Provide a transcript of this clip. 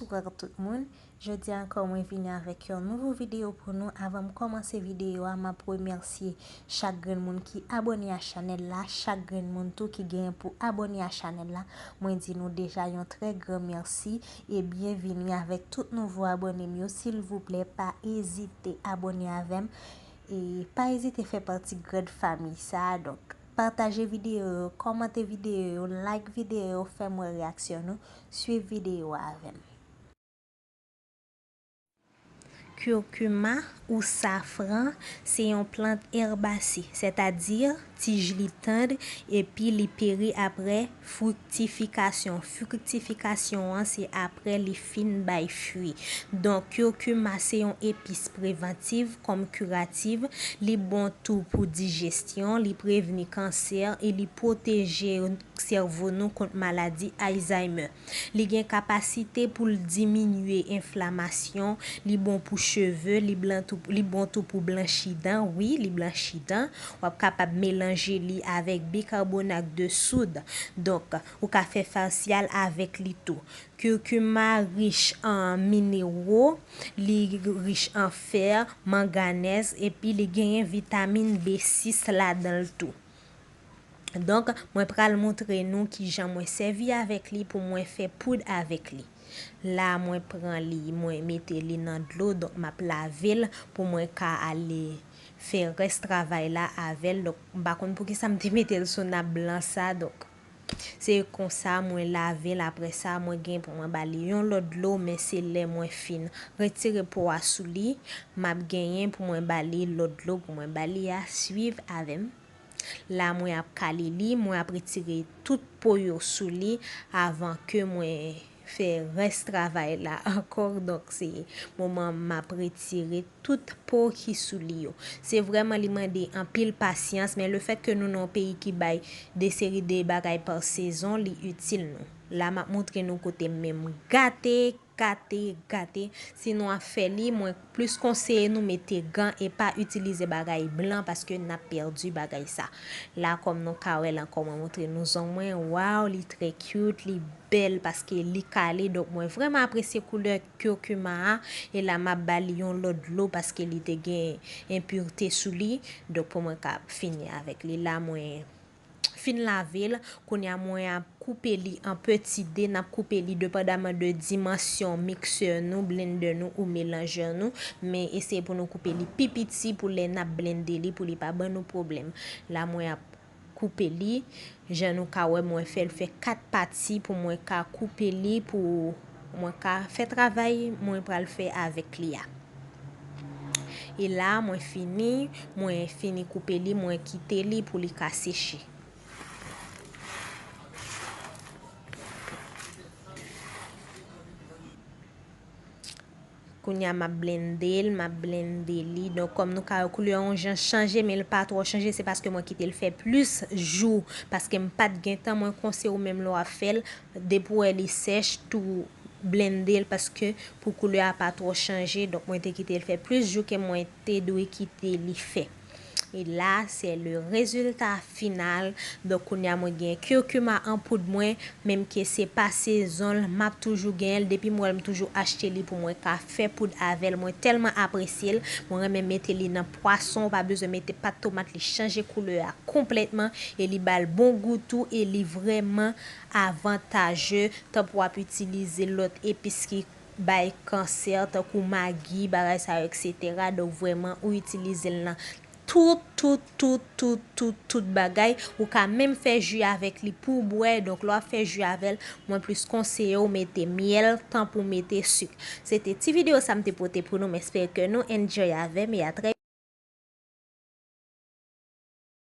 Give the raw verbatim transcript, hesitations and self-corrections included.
Bonswa tout moun. Jodi a ankò mwen vini avèk yon nouvo videyo pou nou. Avan m kòmanse videyo a, m ap remèsye chak grenn moun ki abòne a chanèl la, chak grenn moun tou ki genyen pou abòne a chanèl la. Mwen di nou deja yon trè gran mèsi e byenvini avèk tout nouvo abòne m yo. Silvouplè, pa ezite abòne avè m e pa ezite fè pati grand fanmi sa a. Donk, pataje videyo yo, kòmante videyo yo, like videyo yo, fè m wè reyaksyon nou, swiv videyo a avè m. Curcuma ou safran se yon plant èbase, sètadi tij li tann epi li peri apre friktifikasyon. Friktifikasyon an se apre li fin bay fwi. Donk, curcuma se yon epis prevantiv kòm kirativ. Li bon tou pou dijesyon, li prevni kansè e li pwoteje sèvo nou kont maladi Alzheimer. Li gen kapasite pou l diminye enflamasyon, li bon pou cheve, li blan tou, li bon tou pou blanchi dan, wi, li blanchi dan. W ap kapab melanje li avèk bikarbonat de soud. Donk, ou ka fè fasyal avèk li tou. Curcuma rich an minero, li rich an fè, manganèz, epi li genyen vitamin B sis ladan l tou. Donk, mwen pral montre nou kijan mwen sèvi avèk li pou mwen fè poud avèk li. La, mwen pran li, mwen mete li nan dlo, donk m ap lave l pou mwen ka ale fè rès travay la avè l. Donk, m pa konn poukisa m te mete l sou nap blan sa, donk, se konsa mwen lave l. Apre sa, mwen gen pou mwen ba li yon lòt dlo, men se lè mwen fin retire po a sou li, m ap genyen pou mwen ba li lòt dlo pou mwen ba li a. Swiv avè m. La, mwen ap kale li, mwen ap retire tout po yo sou li avan ke mwen fè rès travay la ankò. Donk, se moman m ap retire tout po ki sou li yo. Se vrèman, li mande anpil pasyans, men lefètke nou nan yon peyi ki bay de seri de bagay pa sezon, li itil nou. La, m ap montre nou kote m menm gate, gate, gate. Si nou ap fè li, mwen plis konseye nou mete gan e pa itilize bagay blan paske n ap pèdi bagay sa. La, kòm nou ka wè l ankò, mwen montre nou zong mwen. Waw, li trè cute, li bèl paske li kale. Donk, mwen vrèman apresye koulè curcuma a. E la, m ap ba li yon lòt dlo paske li te gen enpirte sou li. Donk, pou mwen ka fini avèk li. La, mwen fin lave l. Kounye a, mwen ap koupe li an peti de. N ap koupe li depandaman de dimansyon miksè nou, blendè nou ou melanjè nou. Men eseye pou nou koupe li pi piti pou lè n ap blende li, pou li pa ban nou pwoblèm. La, mwen ap koupe li. Jan nou ka wè, mwen fè l fè kat pati pou mwen ka koupe li, pou mwen ka fè travay mwen pral fè avèk li a. E la, mwen fini, mwen fini koupe li, mwen kite li pou li ka seche. Kounye a, m ap blende l, m ap blende li. Donk, kòm nou ka wè, koulè an yon jan chanje, men l pa twò chanje, se paske mwen kite l fè plis jou, paske m pa t gen tan. Mwen konseye w, menm lè w ap fè l, depi w wè li sèch, tou blende l, paske pou koulè a pa twò chanje. Donk, mwen te kite l fè plis jou ke mwen te dwe kite li fè. E la, se le rezilta final. Donk, kounye a, mwen gen curcuma an poud mwen, menm ke se pa sezon l, m ap toujou genyen l. Depi m wè l, m toujou achte li pou mwen ka fè poud avè l. Mwen tèlman apresye l, mwen renmen mete li nan pwason. Ou pa bezwen mete pat tomat, li chanje koulè a konplètman. E li ba l bon gou tou, e li vrèman avantaje. Tanpou w ap itilize lòt epis ki bay kansè, tankou magi, bagay sa yo, etsetera. Donk, vrèman, ou itilize l nan tout, tout, tout, tout, tout, tout bagay. Ou ka menm fè ji avèk li pou w bwè. Donk, lè w ap fè ji avè l, mwen plis konseye w mete myèl tanpou mete sik. Se te ti videyo sa m te pote pou nou. M espere ke nou enjoy avè m e a trè